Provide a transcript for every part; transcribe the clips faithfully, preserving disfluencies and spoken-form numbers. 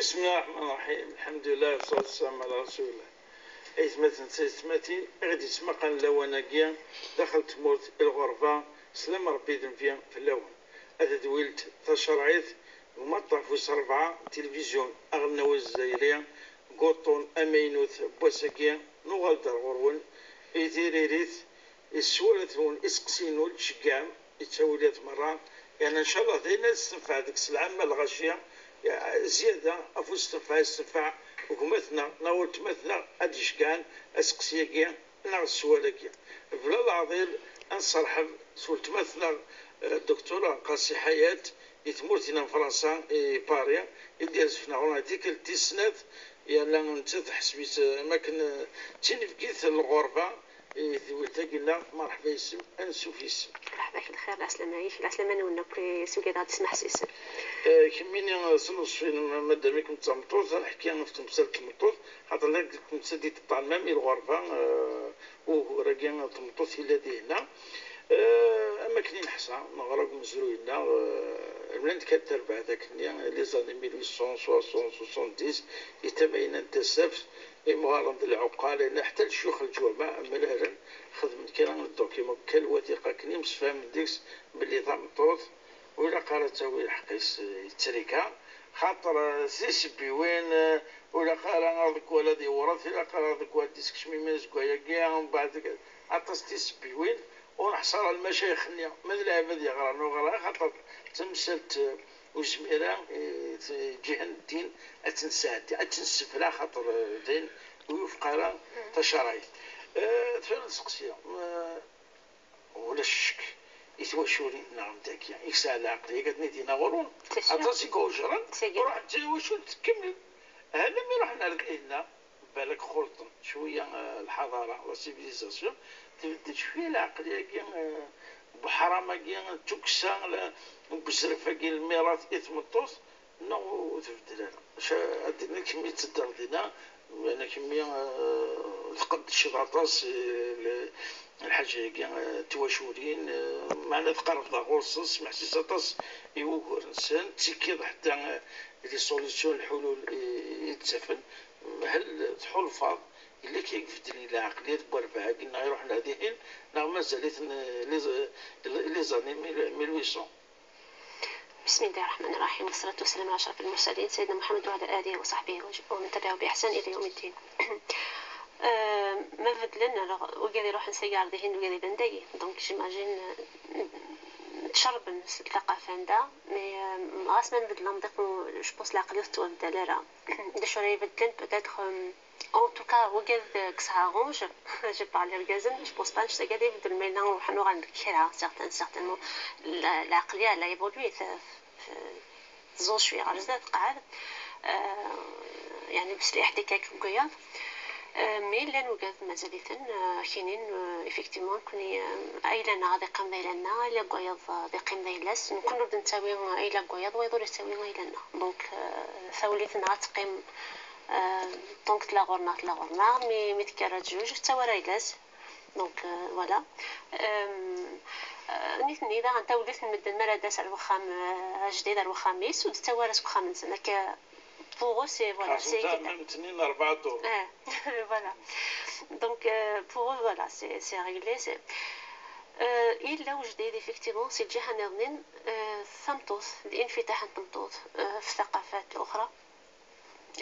بسم الله الرحمن الرحيم. الحمد لله والصلاة والسلام على رسول الله. Aytmaten d taytmatin i ɣ-d-yettmaqalen lawan-agi daxel tmurt i lɣerba, slam Rebbi d nnbi fell-awen. A tadwilt tacerɛit, deg umaṭṭaf wis rebɛa n tilivizyu aɣelnaw azzayri, deg uṭṭun amaynut n wass-agi, nuɣal-d ar ɣur-wen i tiririt, i sswalat-nwen, iseqsiyen ur d-tceggɛem, i ttawiliyat merra, yeɛni ncallah d ayen ad s-tenfeɛ deg-s lɛamma lɣaci, zzyada ɣef ustenfeɛ i s-tenfeɛ gma-tneɣ neɣ weltma-tneɣ ad d-iceggɛen aseqsi-agi neɣ sswal-agi. Bla leɛḍil, ad nserḥeb s weltma-tneɣ, eh, Doktura Qasi Ḥayat, i tmurt-ina n Fransa, i Paris, i d-irezfen ɣur-neɣ tikkelt tis snat, yerna nettat teḥseb-itt, eh, am akken, eh, d tinebgit n lɣerba, i tewwilt-agi-nneɣ. Merḥba yes-m, ansuf yes-m. Merḥba-k lxir, lɛeslama-ik, lɛeslama-nwen akk, eh, s wigad ɣ-d-ismeḥsisen. Eh, kemmini, eh, s lweṣf-inem, madam-ikem d tameṭṭut, ad neḥki ɣef temsalt n tmeṭṭut, xaṭer deg temsalt i d-teṭṭalmam i lɣerba, eh, ugur-agi n tmeṭṭut yella dihin-a. Eh, am akken i neḥsa, neɣra deg umezruy-nneɣ, eh, llant kan terbaɛt akkenni, les années mille huit cent soixante, soixante-dix, i tama-ina n Tasaft, imɣaren d lɛuqqal, ḥtta lecyux n leǧwameɛ mlalen, xedmen kra n ddukima, kra n lwatiqa akken i msefhamen deg-s belli tameṭṭut ur ilaq ara ad tawi lḥeqq-is, eh, yettrika, xaṭer, eh, tisebbiwin, eh, ur ilaq ara aḍeggal ad iwret, ilaq ara aḍeggal ad d-isekcem imi azeggal-agi, mbeɛd aṭas n tisebbiwin, ur neḥṣa ara lmacayix-nni, ma d lɛibad yeɣran neɣ ur ɣran, xaṭer d tamsalt, eh, ur zmir ara, eh, t-, lǧiha n ddin ad tt-nesɛeddi, ad tt-nessebleɛ, xaṭer, eh, d ayen ur iwufeq ara tacerɛit. Eh, tura ad seqsiɣ, eh, ulac ccek i twaculin-nneɣ n dagi, i yesɛa lɛeqliya, ad ten-id-ina ɣur-wen. C'est sûr. Aṭas i iwejren, c'est sûr, ruḥent twacult tkemmel. Alammi ruḥen ar dihin-a, balak xulṭen cwiya, eh, lḥaḍara, la civilisation, tbeddel cwiya lɛeqliya-agi, eh, buḥram-agi, d tukksa, la, n uzref-agi, lmirat i tmeṭṭut, neɣ ur tbeddel ara? Ca-, ad d-iniɣ kemmi teddeɣ dinna, meɛna kemmi, eh, tqeddceḍ aṭas, eh, le-, lḥaǧa-agi, eh, twaculin, eh, meɛna tqerrbeḍ ɣur-sen, smeḥsis aṭas i wugur-nsen, ttikkiḍ ḥetta, eh, les solutions, lḥulul i, i d-ttafen. Hel tḥulfaḍ yella kra i ibeddlen lɛeqliyat n warbaɛ-agi neɣ iruḥen ar dihin, neɣ mazal-iten, eh, les, les années mille, mille huit cents؟ بسم الله الرحمن الرحيم، والصلاة والسلام على أشرف المرسلين، سيدنا محمد وعلى آله وصحبه وج-، ومن تبعه بإحسان إلى يوم الدين. Euh, ma beddlen, alors, wigad iruḥen sagi ar dihin, wigad yellan dagi. Donc, j'imagine, euh, tcerben s lthaqafa n da, mais, euh, ɣas ma nbeddel amḍiq, je pense, lɛeqliya ur tettwabeddal ara. D acu ara ibeddlen, peut-être, euh, en tout cas, wigad, euh, ksɛa rouge, je parle irgazen, je pense pas, je sais pas, ibeddel, mais là, on va nous rendre kra, certains, certainement, la, lɛeqliya, elle a évolué, ça, ça, تزوج شوية غير زاد قعد، آه، يعني بسلاح ديكاك وكياض. آه، mais llan wigad mazal-iten, آه، kinin, آه، effectivement, nekni, آه، ayla-nneɣ ad iqqim d ayla-nneɣ, ayla n wayeḍ, آه، ad iqqim d ayla-s. Nekni ur d-nettawi ayla n wayeḍ, wayeḍ ur yettawi ayla-nneɣ. Donc, آه، tawlit-nneɣ ad teqqim, آه، donc tella ɣur-neɣ, tella ɣur-neɣ, mi, mi tekker ad tjuj, tettawi ara ayla-s. Donc, euh, voilà. Euh, euh, nitni daɣen tawlit n medden mi ara d-tas ar wexxam, euh, ajdid ar wexxam-is, ur d-ttawi ara seg wexxam-nsen. Akka, pour eux, c'est, voilà, c'est équitable. Même tenir arbaɛ dur. Ah, voilà. Donc, euh, pour eux, voilà, c'est, c'est réglé. C'est, euh, yella ujdid, effectivement, si lǧiha nniḍen, euh, tameṭṭut, l'infitaḥ n tmeṭṭut, euh, في الثقافات الأخرى.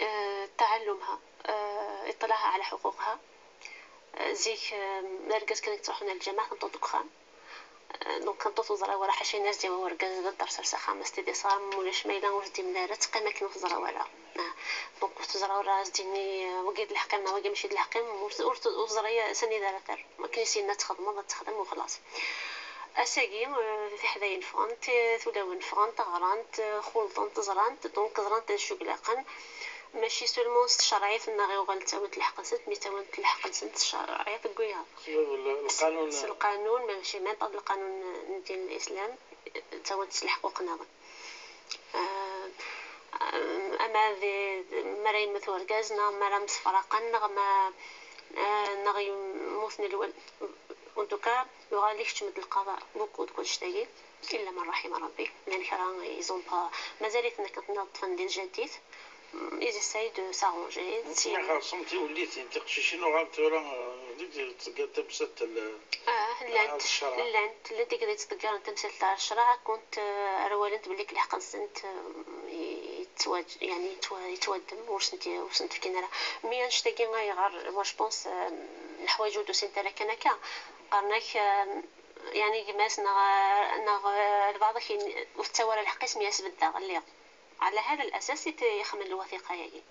آه، تعلمها، آه، اطلاعها على حقوقها. آه، zik, آه، argaz kan i yettruḥun ar lǧameɛ, tameṭṭut deg uxxam. آه، donc tameṭṭut ur teẓri ara ḥaca ayen ara s-d-yawi urgaz d dderser s axxam, ad s-t-id-iṣer, ma ulac ma yella ur s-d-yemla ara, teqqim akken ur teẓri ara. Ah, donc ur teẓri ara ad s-d-tini, ah, wagi d lḥeqq-im neɣ wagi mačči d lḥeqq-im, ur, ur, ur teẓri s anida ara terr. Akken i s-yenna ad txedmeḍ, ad texdem, u xlaṣ. Ass-agi, eh, tiḥdayin ffɣent, eh, tulawin ffɣent, ɣrant, eh, xulḍent, ẓrant, donc ẓrant d acu i ilaqen. Mačči seulement s tcerɛit-nneɣ i uɣal ttawint lḥeqq-nsent, mi ttawint lḥeqq-nsent s tcerɛit n wiyaḍ. S, s lqanun, mačči même pas d lqanun n ddin l-Islam, ttawint s leḥquq-nniḍen. Eh, ama d, d, mi ara yemmet urgaz, neɣ mi ara msefraqen, neɣ ma, eh, neɣ yemmuten lwal. En tout cas, yuɣal ikeččem-d lqaḍa beaucoup deg wannect-agi, illa man raḥima Rebbi. Llan kra, ils ont pas, mazal-iten akken tenniḍ ṭṭfen di ljaddit. Ils essayent de s'arranger. Nekkni xerṣen tiwellitin, tiqcicin uɣal tura, eh, deg tteggar tamsalt n Ah, llant, ccṛeɛ. Llant, llant i yettḍeggaren tamsalt ar ccṛeɛ, kunt, eh, rwalent belli leḥq-nsent, eh, yettwaj-, yani yettwa-, yettwaddem, ur sent-, ur sent-fkin ara. Mi annect-agi ayɣer, moi je pense, eh, leḥwayeǧ ur d-usint ara kan akka. Qqaren-ak, eh, yani gma-s neɣ, neɣ, eh, lbaɛḍ akin ur tettawi ara lḥeqq-is mi as-beddeɣ lliɣ. على هذا الأساس i t-, ixemmel lwathiqa-yagi.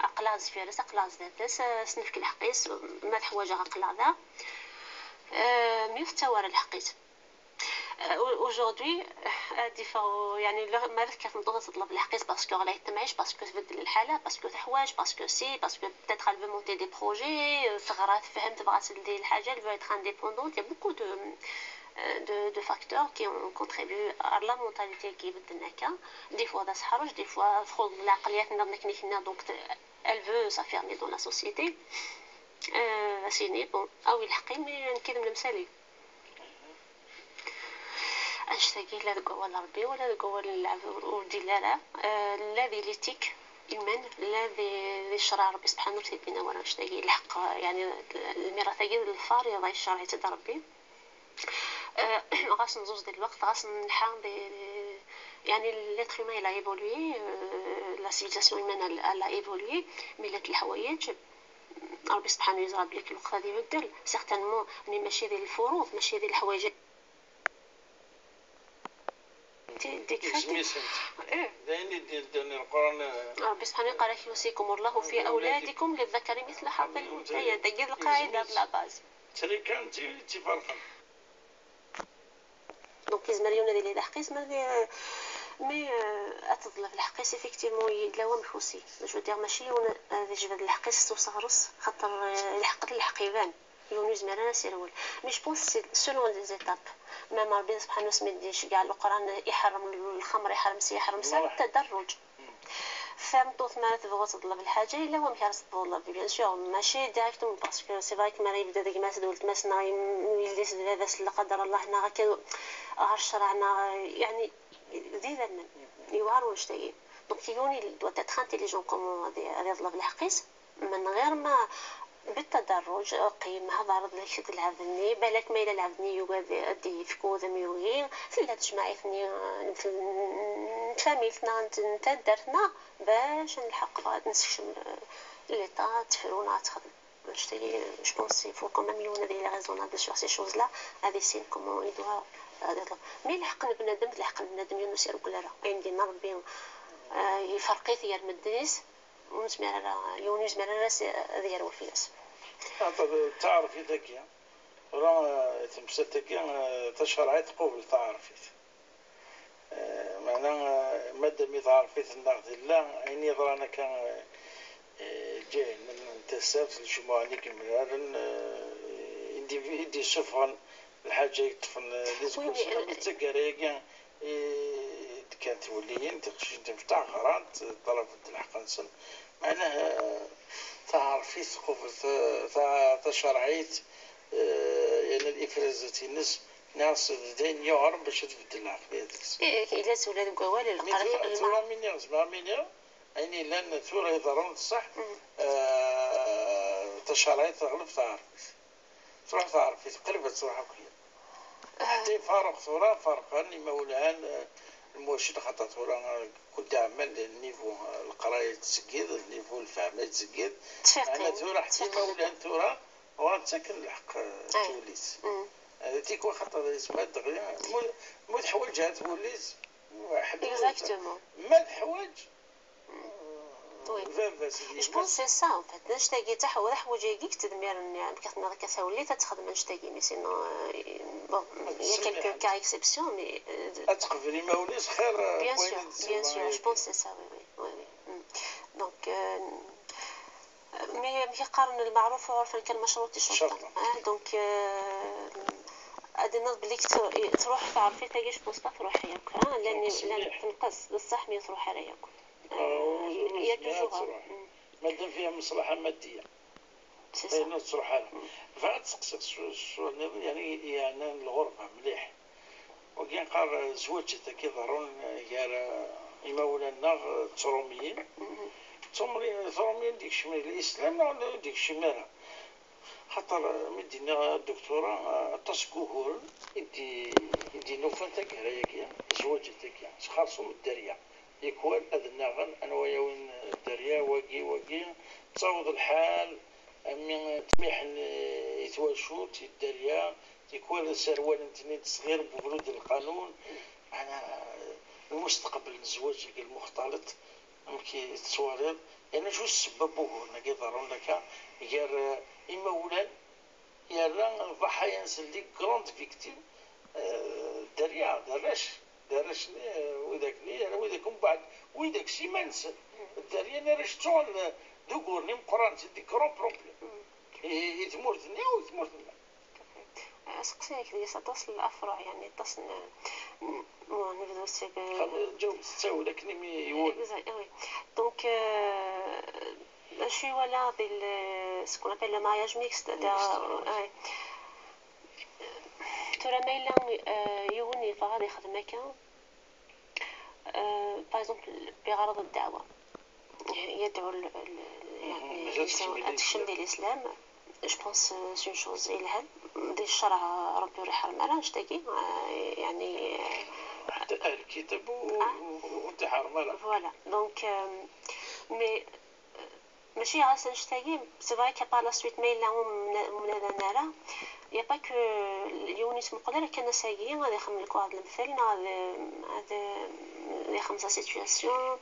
Aql-aɣ deffir-s, aql-aɣ zdat-s, eh, s-nefk lḥeqq-is, ma teḥwaǧ-aɣ aql-aɣ da. Eh, mi ur tettawi ara lḥeqq-is. Eh, au-, aujourd'hui, eh, ad d-iffeɣ, yani, le-, ma ara tekkat tmeṭṭut ad teṭleb lḥeqq-is parce que ɣlayet temɛict, parce que tbeddel lḥala, parce que teḥwaǧ, parce que si, parce que peut-être elle veut monter des projets, eh, teɣra, tefhem, tebɣa ad teldi lḥaǧa, elle veut être indépendante. Il y a beaucoup de, euh, de, de facteurs qui ont contribué à la mentalité qui est بدلنا كا. Des fois d aseḥruj, des fois txuḍ lɛeqliyat nniḍen akken i k-nniɣ, donc te-, elle veut s'affirmer dans la société. Euh, asini, bon, awi lḥeqq-im, mi nekk d lemsali. Annect-agi la deg wawal n Rebbi wala deg wawal n lɛebd ur, ur d-illi ara. Euh, la di l'éthique humaine, la di, di ccṛeɛ Rebbi subḥanahu wa taɛala, wala annect-agi lḥeqq, yani lmirat-agi d lfariḍa i ccṛeɛ i tt-id Rebbi. Euh, ɣas nzuẓ di lweqt, ɣas nlḥa di, di, yani l'être humain il a évolué, euh, la civilisation humaine elle, elle a évolué, mais llant leḥwayeǧ, Rebbi subḥanahu yeẓra belli lweqt ad ibeddel, certainement, mais mačči di lfuruḍ, mačči di leḥwayeǧ. Di, di Isem-isent. Eh, D ayen i d-yeddan i Leqran, eh, Rebbi subḥanahu yeqqar-ak يوصيكم الله في أولادكم للذكر مثل حظ الأنثيين. Tagi d lqaɛida d la base. Ttri kan d ti-, d tiferqen. Donc yezmer yiwen ad yili d aḥeqqi, yezmer di, mais, euh, ad teḍleb lḥeqq-is, effectivement, yella wamek aussi. Je veux dire, mačči yiwen ad yejbed lḥeqq-is s useɣres, xaṭer, euh, lḥeqq d lḥeqq iban. Yiwen ur yezmir ara ad s-irwel. Mais je pense c'est selon les étapes. Même Rebbi subḥanahu asmi d-iceggeɛ Leqran, iḥerrem lxemr, iḥerrem si, iḥerrem sa, Waḥ. Taderruǧ. Tameṭṭut mi ara tebɣu teḍleb lḥaǧa, yella wamek ara s-teḍleb, bien sûr, mačči directement, parce que c'est vrai que mi ara yebda d gma-s d weltma-s neɣ yem-, yelli-s d baba-s, la qadar Allah, neɣ akka ɣer ccreɛ, neɣ, yani, d idammen, yewɛer wannect-agi. Donc yiwen il doit être intelligent comment ad, ad iḍleb lḥeqq-is, من غير ما بالتدرج. Qqim, hder d lɛebd-nni, balak ma yella lɛebd-nni yugi ad, ad d-yefk udem yugi, tella tejmaɛit-nni, eh, n, n tfamilt neɣ n, n taddart neɣ bac ad nlḥeq ad nessekcem, eh, l'État, ad tefru neɣ ad texdem. Annect-agi, je pense, il faut quand même yiwen ad yili raisonnable sur ces choses-là, ad issin comment il doit, euh, ad iḍleb. Mais lḥeqq n bnadem d lḥeqq n bnadem, yiwen ur s-irewwel ara. Ayen d-yenna Rebbi, eh, yefreq-it gar medden-is, ur nezmir ara, yiwen ur yezmir ara s-, ad yerwel fell-as. Taɛrefit-agi, tura, eh, temsalt-agi, eh, tacerɛit tqubel taɛrefit. Eh, meɛna, eh, madam i taɛrefit-nneɣ tella, ayen yeḍran akka, eh, eh, lǧahil n tasaft, lejmuɛ-nni yemraren, eh, i d-, i d-isuffɣen lḥaǧa yeṭṭfen, eh, di Oui, zguz. mais, Am d taggara-agi, eh, d-kkan twelliyin, tiqcicin timecṭaḥ ɣrant, ṭalabent lḥeqq-nsent. Meɛna, eh, taɛrefit tqubel ta-, ta-, tacerɛit, eh, yerna ifrazat-ines, nniɣ-as d ayen yuɛren bac ad tbeddel lɛeqliyat-is. Eh, yella ula deg wawal, Mi lqaɛida, tura, tura mi nniɣ, zemreɣ mi nniɣ, ayen yellan tura iḍerrun d ṣṣeḥ, eh, tacerɛit teɣleb taɛrefit. Tṛuḥ taɛrefit, qrib ad tṛuḥ akk. Ḥetta ifareq tura, ferqen imawlan, eh, lmucid, xaṭer tura, eh, kul d aɛmal d niveau, eh, leqraya yettzeggid, niveau lfehma yettzeggid. Meɛna tura ḥetta imawlan tura, uɣalen ttaken lḥeqq, eh, i twellit. Eh, tikwal xaṭer yezmer dɣi, mu, mu teḥwaǧ ar twellit, ḥedd ur, exactement, ma teḥwaǧ, Oui. Je pense c'est ça, en fait. Annect-agi d taḥ-, d aḥwaǧ-agi i yettdemmiren, amek tenniḍ akka, tawellit ad texdem annect-agi, mais sinon, euh, bon, il y a quelques cas exceptions, mais, euh, ad teqbel imawlan-is xir, euh, bien sûr, bien sûr, je pense c'est ça, oui, oui, oui, oui. Mm. Donc, euh, mi, amek i qqaren, المعروف عرفا كالمشروط شرطا. Ah, donc, euh, ad d-tiniḍ belli tru-, tṛuḥ taɛrefit-agi, je pense pas tṛuḥ yakk, ah, llan, llan tenqes, bessah mi tṛuḥ ara yakk. Il y a toujours. Madam fiha maslaḥa maddiya, ayen ur tettruḥ ara. Bɣiɣ ad seqsiɣ s-, s-, sual niḍen, yani, yeɛnan lɣerba mliḥ. Wagi qqar, eh, zzwaǧat-agi ḍerrun, eh, gar, eh, imawlan-nneɣ, eh, d tṛumiyin. Tumri-, tumrin d-ikecmen lislam neɣ ur d-ikecmen ara? Xaṭer, mi d-yenna dduktura, aṭas n wuguren i d-, i d-innufan taggara-agi, zzwaǧat-agi, s xerṣum dderya. Tikwal ad nnaɣen anwa yawin dderya, wagi, wagi, ttaweḍ lḥal, am mi ttmiḥen i twacult, i dderya, tikwal sserwalen-ten-id s ɣir ubrid n lqanun. Meɛna, lmusteqbel n zzwaǧ-agi lmuxtalit, amek i tettwaliḍ? Yerna acu ssebba n wuguren-agi iḍerrun akka gar, eh, imawlan, yerna ḍaḥaya-nsen, les grandes victimes, eh, dderya, d arrac, d arrac-nni, eh, widak-nni, yerna widak umbeɛd, widak s iman-nsen, dderya n arrac ttuɣal d uguren imeqqranen, c'est des grands problèmes i, i tmurt-nni, i tmurt-nneɣ. Aseqsi-agi deg-s aṭas n l'afruɛ, yeɛni aṭas n, n, n, nebdu seg, eh, ǧaweb s ttawil akken imi iwul. Exact, oui. Donc, euh, acu i walaɣ di le, ce qu'on appelle le mariage mixte, da, mixte, ouais. Tura ma yella, euh, yiwen yebɣa ad ixdem akka, euh, par exemple, بغرض الدعوة. يدعو ال-، ال-، يعني، ad tekcem di l'islam. Je pense, euh, c'est une chose yelhan. Di ccreɛ, Rebbi ur iḥerrem ara annect-agi. Euh, يعني, euh, حتى أهل الكتاب و-، آه. و-، ur t-iḥerrem ara. Voilà. Donc, euh, mais, euh, ماشي ɣas annect-agi, c'est vrai que par la suite, ma yella ur mna-، ur mnaden ara, y a pas que yiwen yettmuqul ara kan ass-agi, ad ixemmem lekwaɣeḍ lemtel, neɣ ad, ad, ad ixemmem sa situation.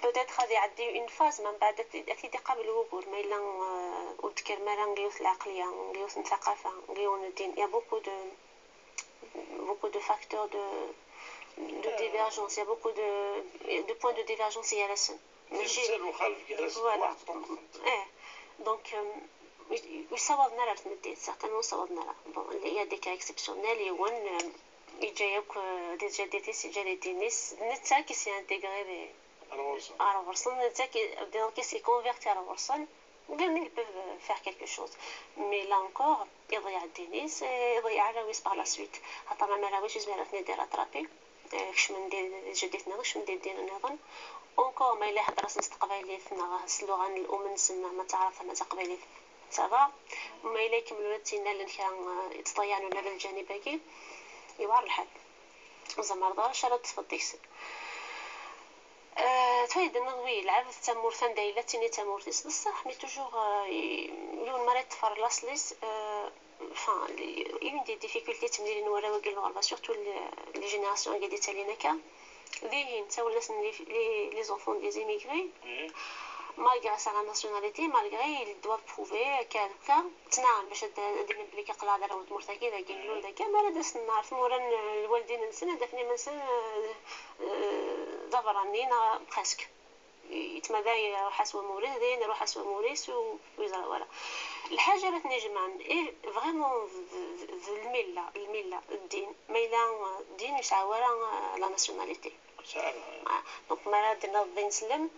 Peut-être ad iɛeddi une phase, ma mbeɛd ad t-, ad t-id-iqabel wugur, ma yella, euh, ur d-tekkrem ara deg yiwet lɛeqliya, deg yiwet n thaqafa, deg yiwen n ddin. Il y a beaucoup de, beaucoup de facteurs de, de divergence, il y a beaucoup de, de points de divergence gar-asen. Mmac-, timsal uxalef gar-asen, voilà. Ih. Donc, euh, ur ssawḍen ara ar tmeddit, certainement ur ssawḍen ara. Bon, il y a des cas exceptionnels, yiwen, euh, yeǧǧa yakk, euh, tijaddit-is, yeǧǧa les ddin-is, d netta qui s'est intégré di, ar ɣur-sen. Ar ɣur-sen, d netta qui, donc, qui s'est converti ar ɣur-sen. Gren, ils peuvent, euh, faire quelque chose. Mais là encore, iḍeyyeɛ ddin-is, eh, iḍeyyeɛ arraw-is par la suite. Xaṭer ma arraw-is ur yezmir ad ten-id-rattrapi. Eh, kecmen di, di tjaddit-nniḍen, kecmen di ddin-nniḍen. Encore, ma yella ihedder-asen s teqbaylit neɣ s lluɣa n l'um-nsen, ma d taɛrabt ma d taqbaylit, ça va. Ma yella ikemmel ula d tin-nniḍen kra, eh, yettḍeyyiɛen ula d lǧanib-agi, yewɛer lḥal. Ur tzemreḍ ara acu ara d-teffeḍ deg-sen. Euh, tura d-tenniḍ, oui, lɛebd d tamurt, anda yella d tin i d tamurt-is, d ṣṣeḥ, mais toujours, euh, i-, yiwen mi ara yeṭṭef ɣer laṣel-is, euh, enfin, les, une des difficultés ttemlilin warraw-agi n lɣerba, surtout les, les générations-agi d-yettalin akka, dihin, ttawlen-asen les, les, les enfants des immigrés, malgré sa la nationalité, malgré ils doivent prouver akka d akka, ttnaɣen bac ad, ad d-inin belli aql-aɣ d arraw n tmurt-agi, dagi nlul, dagi, mi ara d-asen ɣer tmura n lwaldin-nsen, ad d-afen iman-nsen, euh, euh, d aberrani, neɣ presque. Yetmada iruḥ-as wamur-is, din iruḥ-as wamur-is, u-, ur yeẓri wara. Lḥaǧa ara ten-ijemɛen, i, vraiment, d, d, d lmilla, lmilla, ddin. Ma yella, euh, ddin ur yesɛi wara, euh, la nationalité. Ah, donc, mi ara d-tenniḍ d ineslem,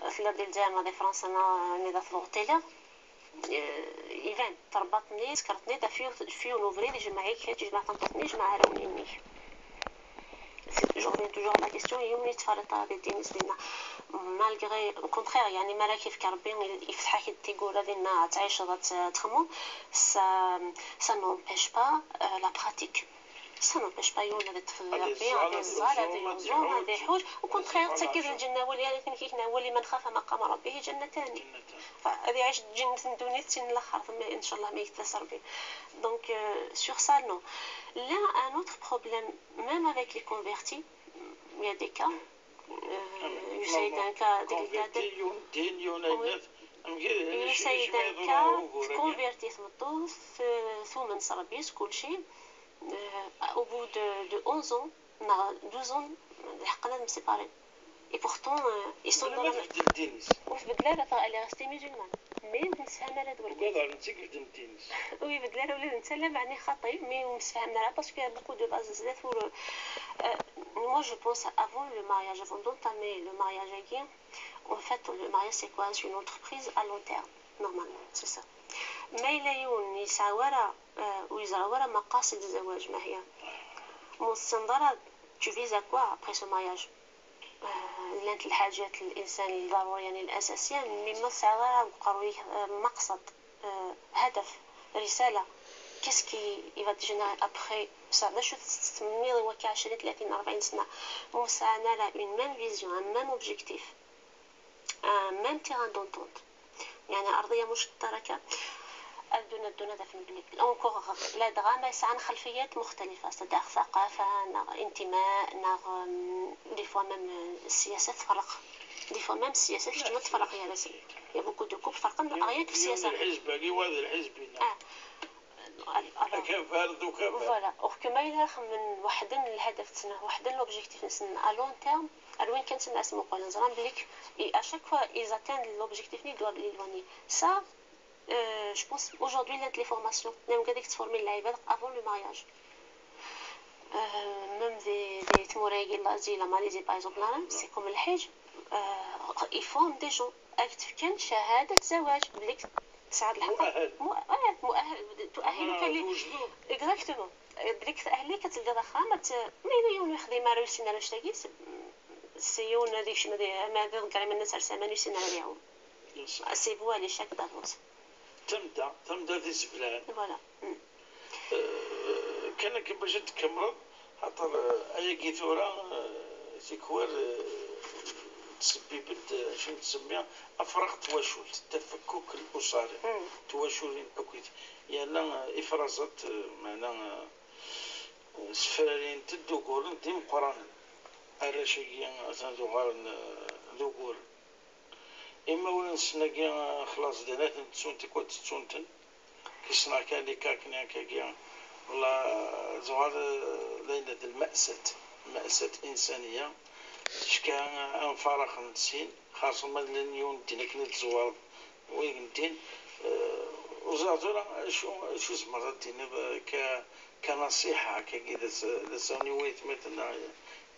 telliḍ di Lezzayer neɣ di Fransa neɣ anida tebɣuḍ tiliḍ, eh, iban, terbaḍ-ten-id, tsekreḍ-ten-id ɣef yiwet, ɣef yiwen ubrid, ijemmeɛ-ik kečč, ijemmeɛ tameṭṭut-nni, ijemmeɛ arraw-nni-inek. C'est, je reviens toujours à la question, yiwen ur yettferriṭ ara di ddin-is dinna. Malgré, au contraire, yeɛni, mi ara k-yefk Rebbi, yefteḥ-ak-d tiwwura dinna, ad tɛiceḍ, ad t-, ad txedmeḍ, ça, ça n'empêche pas, euh, la pratique. Ça n'empêche pas yiwen ad iṭṭef Rebbi, ad iẓẓal, ad iẓẓal, ad iẓẓal, ad iẓẓal, ad iḥuǧ. Au contraire, d tagi d lǧenna, wali, ala tin i k-ikna, wali من خاف مقام ربه جنتان. Ad iɛic ddunit, ddunit, sin n laxert, ma, ncallah, ma yekfa s Rebbi. Donc, euh, sur ça, non. Là, un autre problème, même avec les convertis, il y a des cas, euh, yusa-d un cas délicat. Oui. Yusa-d un cas, tconvertit tmeṭṭut, euh, tumen s Rebbi, s kulci. Euh, au bout de, de onze ans, neɣ douze ans, lḥeqq ad mséparen. Et pourtant, euh, ils sont dans la, ur tbeddel ara, elle est restée musulmane. Mais ur temsefham ara d wultma-s. Ur ibeddel ara ula d netta, lameɛna xaṭi, mais ur msefhamen ara, parce qu'il y a beaucoup de bases zdat ur, euh, moi, je pense, avant le mariage, avant d'entamer le mariage-agi, en fait, le mariage, c'est quoi? C'est une entreprise à long terme, normalement, c'est ça. Ma yella yiwen yesɛa wara, euh, ur yeẓra wara maqasid zzawaj, ma hiya. Ma ur tessineḍ ara, tu vises à quoi après ce mariage? Euh, لانت الحاجات الانسان الضروريه، يعني الاساسيه، مي ما تسعى راه قروي مقصد، هدف، رساله. كيسكي يبغى تجينا ابخي؟ بصح باش تستمر وكي عشرين ثلاثين اربعين سنه، موسى انا لا اون ميم فيزيون، ميم اوبجيكتيف، ميم تيغان دونتونت، يعني ارضيه مشتركه. الدونا الدونا دافن بلي اونكور لا دغا ما يسعان خلفيات مختلفه، صدق ثقافه، نغ انتماء، نغ دي فوا ميم السياسه تفرق، دي فوا ميم السياسه كيما تفرق يا راسي. يا بوكو دو كوب فرقا غير في السياسه. الحزب هذه وهذا الحزب. اه. كان فارد وكان فارد. فوالا، اور كو ما يلا خمن واحد الهدف تسنى، واحد لوبجيكتيف نسن ا لون تيرم، الوين كان تسنى اسمو قول نزران بليك اي ا شاك فوا اي زاتان لوبجيكتيف ني دوا بلي لواني سا. جو بونس اجوردي لانت لي فورماسيون نعم قاعدك تفورمي اللعيبه افون لو مارياج. ميم دي دي تمورايكي لا زي لا ماليزي باغ اكزومبل لا سي كوم الحيج. اي فورم دي جون اكتف كان شهاده زواج بليك تسعد الحق. مؤهل. مؤهل تؤهلك. اكزاكتومون. بليك تاهلي كتلقى داخل ما ت- ما يلي يوم يخدم ما روسين على شتاكي. سيون هذيك شي ما دي ما دي كريم الناس على سما نسين عليهم. سي فوا لي شاك دافونس. تمدا تمدا دي زبلان. فوالا. كان باش تكمل خاطر اياكي ثورة تكوار تسببت شنو تسميها افراغ تواشل التفكك الاسري. تواشلين اكيد يالا افرازات معنا سفرارين تدوكورن ديمقرانن. Arrac-agi atan d uɣaren d ugur. Imawlan-nsen-agi xlaṣ d anat-nsen tikwal ttettun-ten. Kisneɣ kan les cas-nni akkagi, la zuɣal d ayen d lma'sat, ma'sat insaniya. Tecka anfarax n sin, xaṣem ma llan yiwen n ddin akken i tẓewreḍ win n ddin. Ur ẓriɣ tura acu acu tzemreḍ ad d-tiniḍ ka كنصيحة كاكي لسوني ويت متنا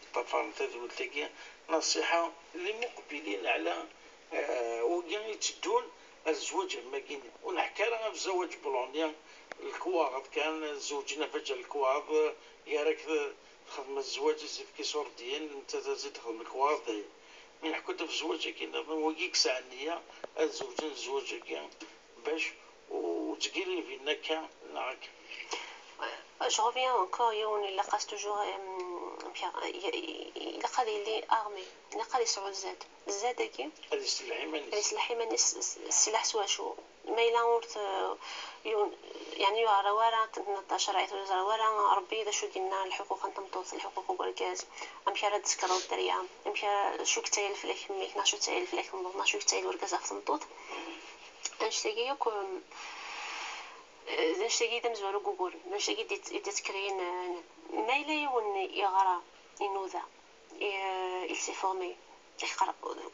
يطفرن تدولتاكي نصيحة للمقبلين على wigi itteddun ar zzwaǧ am wagi. Ur neḥka ara ɣef zzawaǧ n Polonya, lekwaɣeḍ kan, zewǧen ɣef wajal lekwaɣeḍ, gar-ak txedmeḍ zzwaǧ i s-ifk isurdiyen, nettat ad s-id-txedem lekwaɣeḍ, dayen. Mi nḥekku-d ɣef zzwaǧ-agi nniḍen, wigi i yesɛan nniya ad zewǧen zzwaǧ-agi, bac ur ttgiribin akka neɣ akka. Je reviens encore, yiwen ilaq-as toujours, amek ara, ilaq ad yili armé, ilaq ad yesɛu zzad. Zzad-agi ad iselleḥ iman-is. Ad iselleḥ iman-is s, s, ssilaḥ s wacu? Ma yella ur t-, yiwen, yeɛni ur yeẓra wara, tneṭṭac rray ur yeẓra wara Rebbi d acu i d-yenna, lḥuquq n tmeṭṭut, lḥuquq n urgaz, amek ara d-tsekreḍ dderya, amek ara, acu yettayal fell-ak mmi-k, neɣ acu yettayal fell-ak tmeṭṭut, neɣ acu yettayal urgaz ɣef tmeṭṭut. Annect-agi akk, um, d annect-agi i d amezwaru n wuguren, d annect-agi i d-, i d-yettkriyen, uh, ma yella yiwen yeɣra, inuda, et, euh, il s'est formé.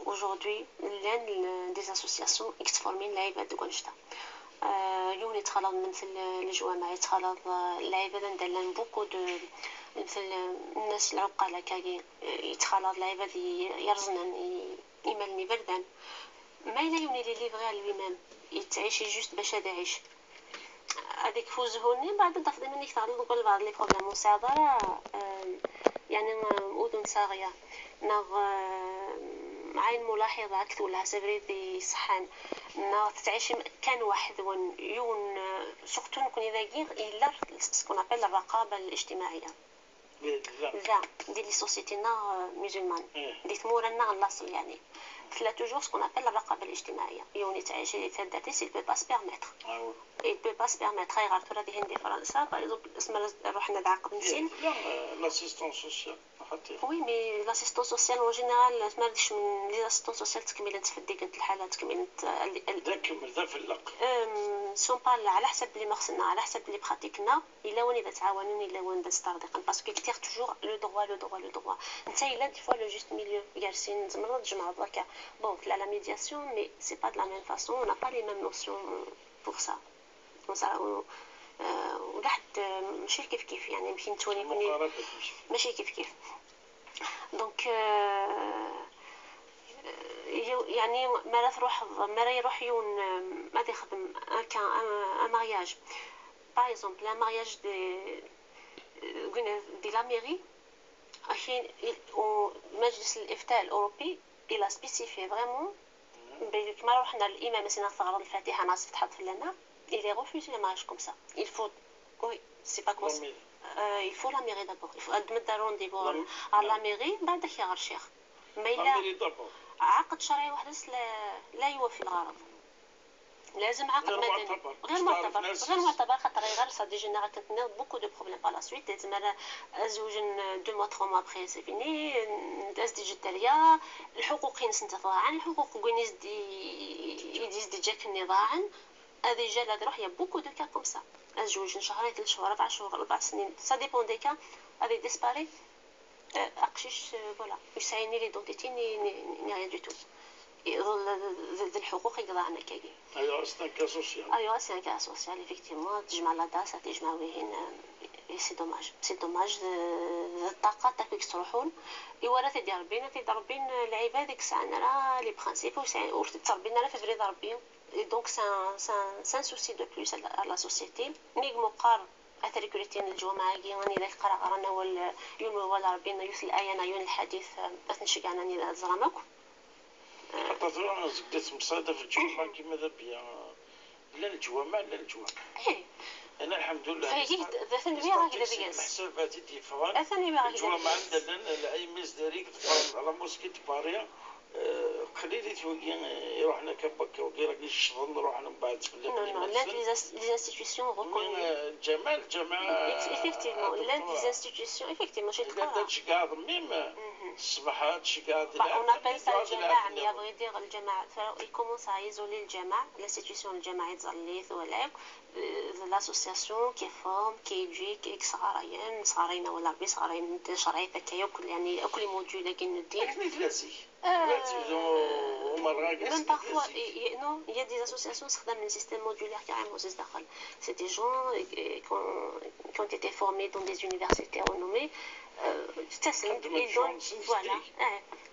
Aujourd'hui, llan des associations i yettformin lɛibad deg wannect-a. Euh, yiwen yettxalaḍ lemtel leǧwameɛ, yettxalaḍ, euh, lɛibad anda llan beaucoup de, lemtel, euh, nnas lɛuqqal akkagi, euh, yettxalaḍ lɛibad yerẓnen, i-, imalen iberdan. Ma yella yiwen il est livré à lui-même, yettɛici juste bac ad iɛic. هذيك فوز هوني بعد ضاف ديما نيك تعرض نقول بعض les problèmes مساعدة راه، آم، يعني، آم، أذن صاغية، نغ، آم، عين ملاحظة أكثر لها سفري دي صحان، نغ تتعيشي م-، كان واحد ون-، يون، آه، surtout نكون إذا جيغ إلا ce qu'on appelle الرقابة الاجتماعية. ذا دي لي سوسيتي نغ، آه، musulmane. دي ثمورة نغ الأصل يعني. تلا toujours ce qu'on appelle الرقابة الاجتماعية. يوني تعيشي تهداتي، il peut pas se permettre. Il peut pas se permettre. غير ثورة دي هندي فرنسا، par exemple، اسمها نروح نتعاقد نسين. لا، l'assistance sociale. Oui, mais l'assistance sociale en général، ما ردش من les assistantes sociales تكملت في الديك الحالة، تكملت، آه، ال-، ال-، ذا كمل، ذا في اللق. أم، سون با على حسب اللي مخصنا، على حسب اللي براتيكنا. إلا وين إذا تعاونون، إلا وين إذا تصدر دقن، parce que كتير toujours le droit, le droit, le droit. أنت إلا des fois le juste milieu، جالسين زعما تجمع هكا. Bon, la, la médiation, mais c'est pas de la même façon, on n'a pas les mêmes notions pour ça. وزع-، و-، آه، ولا حد، آه، ماشي كيف كيف، يعني يمكن تولي يكون ماشي كيف كيف. Donc، آه، يو-، يعني ما راه تروح، ما راه يروح يون، آه، ما يخدم هكا، آه، un mariage. Par exemple, un mariage de, de la mairie, كاين مجلس الافتاء الاوروبي، il a spécifié vraiment. بالك ما رحنا للامام سينا تغرض الفاتحه ناس فتحت في لنا، il est refusé le mariage comme ça. Il faut, oui, c'est pas comme ça. Il faut la mairie d'abord, il faut demande rendez-vous à la mairie بعد كي غير شيخ. ما الا عقد شرعي واحد لا يوفي الغرض. لازم عقد مدني. غير معتبر، غير معتبر، خاطر غير صا ديجا انا كنت نيض beaucoup de problèmes par la suite. لازم انا زوجن deux mois trois mois après c'est fini. نتاز ديجا الدريا الحقوق ينسن تضاعن، الحقوق كوين يزدي يزدي جاك النظاعن. هذه جا لا تروح يا beaucoup de cas comme ça. زوجن شهرين، ثلاث شهور، اربع شهور، اربع سنين، ça dépend des cas. هذه disparaît. اقشيش voilà يسعيني لي دونتيتي ني ني ني rien du tout. يظل ذي الحقوق يقضى عنا كاين. ايوا c'est un cas social. ايوا c'est un cas social effectivement. تجمع لا داس تجمع وين. C'est dommage, c'est dommage. الطاقه تاكو يستروحون. ايوا راه تدي ربي، تدي ربي العباد يكسعنا راه les principes وتربينا راه في بريد ربي. Et donc c'est un, c'est un, c'est un souci de plus à la, à la société. ميك مقار أثر كريتين الجمعة كي راني ذاك قرا رانا وال يوم ولا ربي يوث الآية يون الحديث. أثن شجعنا ني زرامك. حتى ثورة زدت مصادف الجمعة كيما ذا بيا. لا الجوامع لا الجوامع. انا الحمد لله. فهي ذات النبي راك دابا. الحسابات يدي فران. اثني ما راك الجوامع عندنا لا اي ميز داريك. لا موسكي دي باريا. قليل يتوقي يروح هنا كبك وقي راك يشظن نروح من بعد في les institutions. الجماعة الجماعة. Effectivement, les institutions effectivement شي تقرا. شي قاعد ميم. الصباحات شي قاعد. On appelle ça الجماعة، mais à vrai dire الجماعة il commence à isoler الجماعة، l'institution الجماعة يتزليت ولا l'association qui forme qui éduque صغارين صغارين ولا ربي صغارين شرعي هكايا وكل يعني كل module كاين الدين. Même parfois, non, il y a des associations qui ont un système modulaire carrément. C'est des gens qui ont, qui ont été formés dans des universités renommées. Ils donnent, voilà.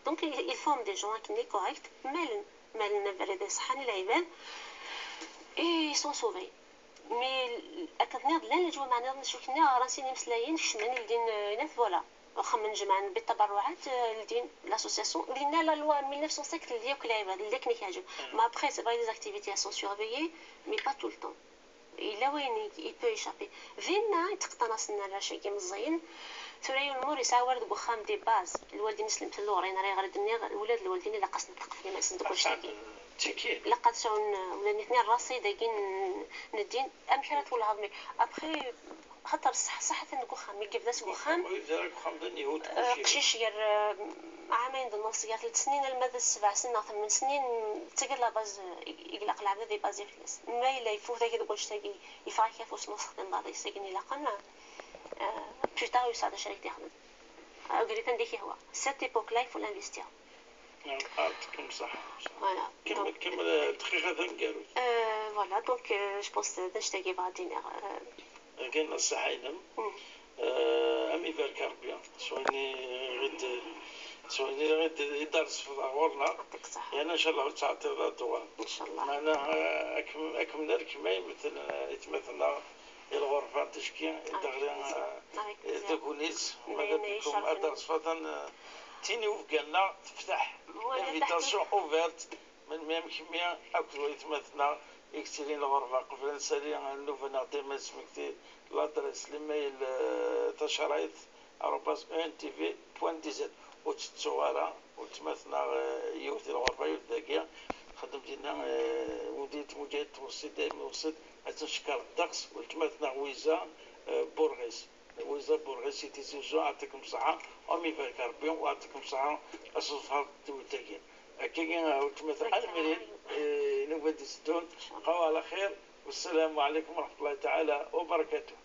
Donc, ils forment des gens qui sont corrects, mais ils sont sauvés. Mais akken tenniḍ llan leǧwameɛ nniḍen acu k-nniɣ ɣer ansi n imeslayen kecmen ldin inat voilà. Axxam n jemɛen بالتبرعات ldin l'association dinna la loi mille neuf cent cinq teldi akk lɛibad ldi akken i k-yeɛǧeb. Mais après c'est vrai les activités elles sont surveillées mais pas tout le temps. Yella wayen i peut échapper. Dinna i d-qeṭṭan-asen arrac-agi meẓẓiyen. Tura yiwen umur yesɛa war deg uxxam des bases, lwaldin islemt lluɣrin ara iɣer d-nniɣ ula d lwaldin ilaq-asen ad ṭṭfen iman-nsen deg wannect-agi. Ilaq ad sɛun ula d nitni rraṣid-agi n ddin. Amek ara twellheḍ mi après xaṭer ṣṣeḥ ṣṣeḥ atan deg uxxam mi yebda seg uxxam. Aqcic gar ɛamayen d nneṣ gar tlet snin alma d sebɛ snin neɣ tmen snin d tagi la base i ilaq lɛebd ad ibazi fell-as. Ma yella yeffut-ak deg wannect-agi yeffeɣ-ak afus ma ur texdimeḍ ara ayen ilaqen. Plus tard yusa d acu ara k-d-ixdem. Agri anda i k-yehwa. Cette époque-là il faut l'investir. Yeɛṭikum ṣṣeḥḥa. Voilà. Kemmel kemmel dqiqa taneggarut. Voilà donc je pense d annect-agi bɣiɣ ad d-iniɣ. Agi n ṣṣeḥḥa-inem. Ad m-ibarek Ṛebbi s wayen i ɣ-id s wayen i ɣ-id i d-tresfeḍ ɣur-neɣ. Yerna ncallah ur tettɛeṭṭileḍ ara ad d-tuɣaleḍ. Meɛna ad kem-nerr kemm ay mtel aytmaten-nneɣ i lɣerba n ticki i d-teɣli tagnit. Ad d-tresfeḍ tin i webgan-nneɣ tefteḥ. Invitation ouverte. Melmi am kemmi akked waytmaten-a i yettilin lɣerba, qbel ad nsali nnuba-nneɣ dima ad nesmekti l'adresse, l'email, tacerɛit arobase E N T V point D Z. Ur tettuɣ ara weltma-tneɣ yiwet di lɣerba yiwet dagi, txeddem dinna, Wendin Tmuǧahid tweṣṣi dayem iweṣṣi-d ad tt-ncekker ddeqs weltma-tneɣ Wiza Burɣis. Wiza Burɣis i Tizi Uzzu, yeɛṭikum ṣṣeḥḥa, ad m-ibarek Ṛebbi, u yeɛṭikum ṣṣeḥḥa ad tḍefreḍ tewwurt-agi. Akkagi a weltma Anne-Marie, i nnuba d-iteddun, bqaw ɛla xir, wassalamu ɛlaykum wa raḥmatullahi taɛala wa barakatuh.